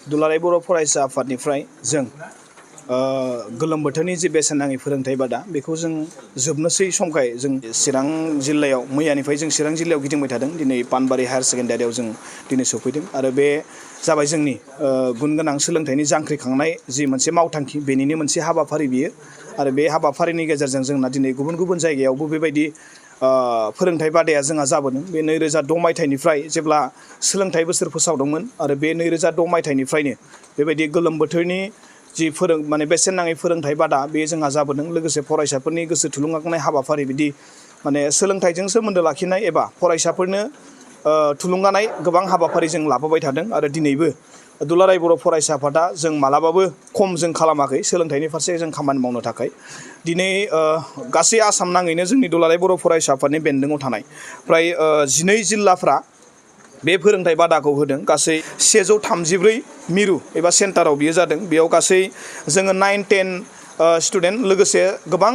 दुलाराय बर' फरायसा आफादनिफ्राय जों गोलोम बोथोरनि जि बेसेन नाङै फोरोंथाय बादा बेखौ जों जोबनोसै समखाय जों चिरां जिल्लायाव मैयानिफ्राय जों चिरां जिल्लायाव गिदिंबाय थादों। दिनै पानबारि हायार सेकेन्डारियाव जों दिनै सफैदों आरो बे जाबाय जोंनि गुन गोनां सोलोंथाइनि जांख्रिखांनाय जि मोनसे मावथांखि बेनिनो मोनसे हाबाफारि बियो आरो बे हाबाफारिनि गेजेरजों जोंना दिनै गुबुन गुबुन जायगायावबो बेबायदि फोरोंथाय बादाया जोंहा जाबोदों। बे 2006 मायथाइनिफ्राय जेब्ला सोलोंथाइ बोसोर फोसावदोंमोन आरो बे 2006 मायथाइनिफ्रायनो बेबायदि गोलोम बोथोरनि जि बेसेन नाङै फोरोंथाय बादा बे जोंहा जाबोदों। लोगोसे फरायसाफोरनि गोसो थुलुंगाखांनाय हाबाफारि बिदि सोलोंथाइजों सोमोन्दो लाखिनाय एबा फरायसाफोरनो थुलुंगानाय गोबां हाबाफारि जों लाबोबाय थादों आरो दिनैबो दुलाराय बर' फरायसा आफादा जों मालाबाबो खम जों खालामाखै सोलोंथाइनि फारसे जों खामानि मावनो थाखाय। दिनै गासै आसाम नाङैनो जोंनि दुलाराय बर' फरायसा आफादनि बेन्दोङाव थानाय फ्राय 12 जिल्लाफ्रा बे फोरोंथाय बादाखौ होदों। गासै 134 मिरु एबा सेन्टाराव बियो जादों। बेयाव गासै जोङो 9-10 स्टुडेन्ट लोगोसे गोबां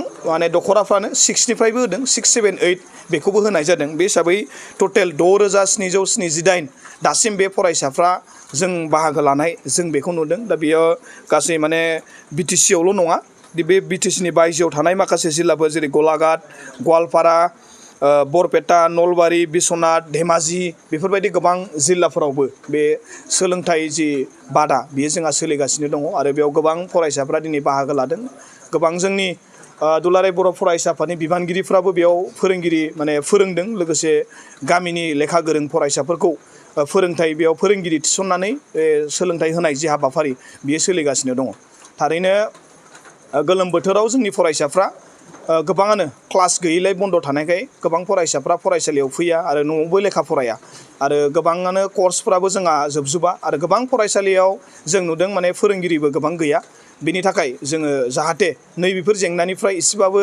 दखराफ्रानो 6निफ्रायबो होदों 6, 7, 8 बेखौबो होनाय जादों। बे हिसाबै टटेल 6778 दासिम बे फरायसाफ्रा जों बाहागो लानाय जों बेखौ नुदों। दा बेयो गासै BTC आवल' नङा, बे BTCनि बायजोआव थानाय माखासे जिल्लाफोर जेरै गलाघाट, गवालपारा, बरपेटा, नलबारि, बिश्वनाथ, धेमाजि बेफोरबायदि गोबां जिल्लाफोरावबो बे सोलोंथाइ जि बादा बेयो जोंहा सोलिगासिनो दङ आरो बेयाव गोबां फरायसाफ्रा दिनै बाहागो लादों। गोबां जोंनि दुलाराय बर' फरायसा आफादनि बिबानगिरिफ्राबो बेयाव फोरोंदों। लोगोसे गामिनि लेखा गोरों फरायसाफोरखौ बेयाव फोरोंगिरि थिसननानै सोलोंथाइ होनाय जि हाबाफारि बियो सोलिगासिनो दङ। थारैनो गोलोम बोथोराव जोंनि फरायसाफ्रा गोबाङानो क्लास गैयैलाय बन्द' थानायखाय गोबां फरायसाफ्रा फरायसालियाव फैया आरो न'आवबो लेखा फराया आरो गोबाङानो कर्सफ्राबो जोंहा जोबजोबा आरो गोबां फरायसालियाव जों नुदों फोरोंगिरिबो गोबां गैया। बिनि थाखाय जोङो जाहाथे नैबेफोर जेंनानिफ्राय एसेबाबो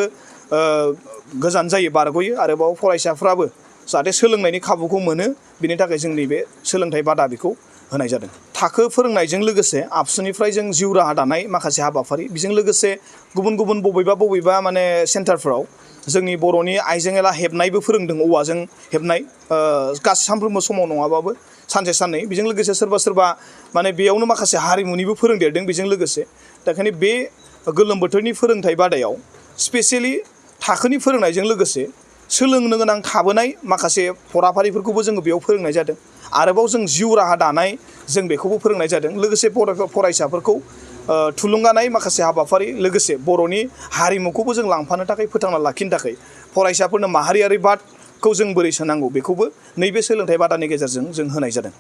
गोजान जायो, बारग'यो आरोबाव फरायसाफ्राबो जाहाथे सोलोंनायनि खाबुखौ मोनो, बिनि थाखाय जोंनि बे सोलोंथाइ बादा बेखौ होनाय जादों। थाखो फोरोंनायजों लोगोसे आबसुनिफ्राय जों जिउ राहा दानाय माखासे हाबाफारि, बेजों लोगोसे गुबुन गुबुन बबेबा सेन्टारफ्राव जोंनि बर'नि आइजें आइला हेबनायबो फोरोंदों। औवाजों हेबनाय सानफ्रोमबो समाव नङाबाबो सानसे साननै, बेजों लोगोसे सोरबा बेयावनो माखासे हारिमुनिबो फोरोंदेरदों बेजों लोगोसे। दा ओंखायनो बे गोलोम बोथोरनि फोरोंथाय बादायाव स्पेसियेलि थाखोनि फोरोंनायजों लोगोसे सोलोंनो गोनां थाबोनाय माखासे फराफारिफोरखौबो जोङो बेयाव फोरोंनाय जादों। आरोबाव जों जिउ राहा दानाय जों बेखौबो फोरोंनाय जादों। लोगोसे फरायसाफोरखौ थुलुंगानाय माखासे हाबाफारि, लोगोसे बर'नि हारिमुखौबो जों लांफानो थाखाय, फोथांना लाखिनो थाखाय फरायसाफोरनो माहारियारि बादखौ जों बोरै सोनांगौ बेखौबो नैबे सोलोंथाइ बादानि गेजेरजों जों होनाय जादों।